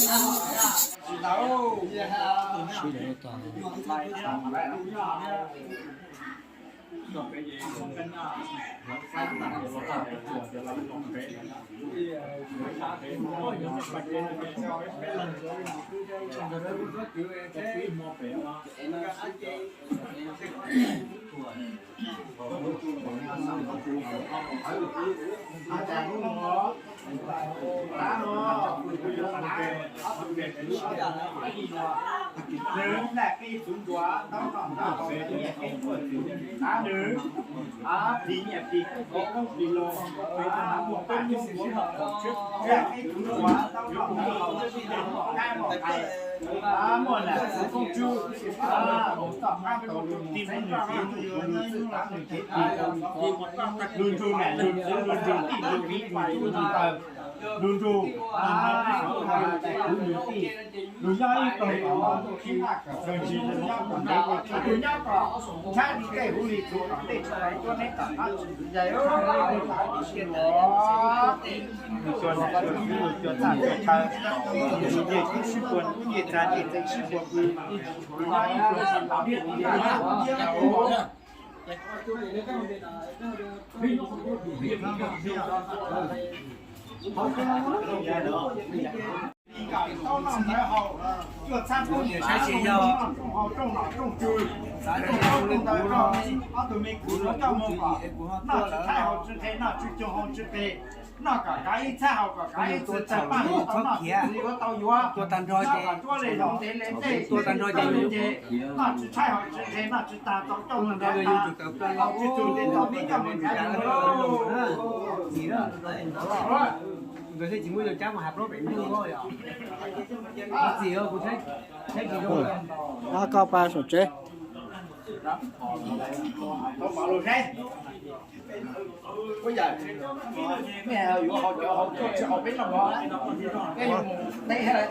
Nws npaj qij txuv nruas, taub no ntaub hau, nyiaj qij tuaj txwv nws, nyiaj qij koob qij loo, muaj paj muaj muab, npaj qij txuv nruas, taub no ntaub hau, nyiaj qij koob qij, muaj nam txwv koob tswb, mus txoj qab tau lug mus txeeb nws txiv, lug txwj tav nws kev tis, lug nrug nam lug txwv, lug nrug tij lug viv lug tub lug taws, lug nrug tais kwv nrug tij, lug nyob ib tog tom no ntuj khib naj kawm kawg ntsis, lug nyob kom ntev, lug nyob kom ntshaib li tej huv li txuv tom ntej tsis tau cuab neb tom qab tsis yaig. Lug cua txaj cua chaw, lug ncej kub sib puag kub, ncej txag ncej txee sib puag pw, lug nyob ib tog tom ntej tsis yaig. Li nkawm tau noj ntawv haus, cuaj txhab kub niam saib tsis yog rooj nom rooj haus, rooj nom rooj tswv, rooj nom rooj ntawd rau ob tug me kwv coj mus kom noj tsis tshaib haus tsis nqhis, noj tsis coog haus tsis qis, noj kom kav ib txhab haus kom kav ib txhab, txawm paj tsis tau noj tsis tau yuav, noj kom cuab li haus ntev li ntej, noj tsis tshaib haus tsis nqhis, noj tsis tag tau coj mus nrhiav tag, haus tsis txug ces tau pib coj mus nrhiav mus. Koj pab saum tsev. Yuav haus cov haus tuaj tsis haus peb no los, peb yuav mus teb thiab.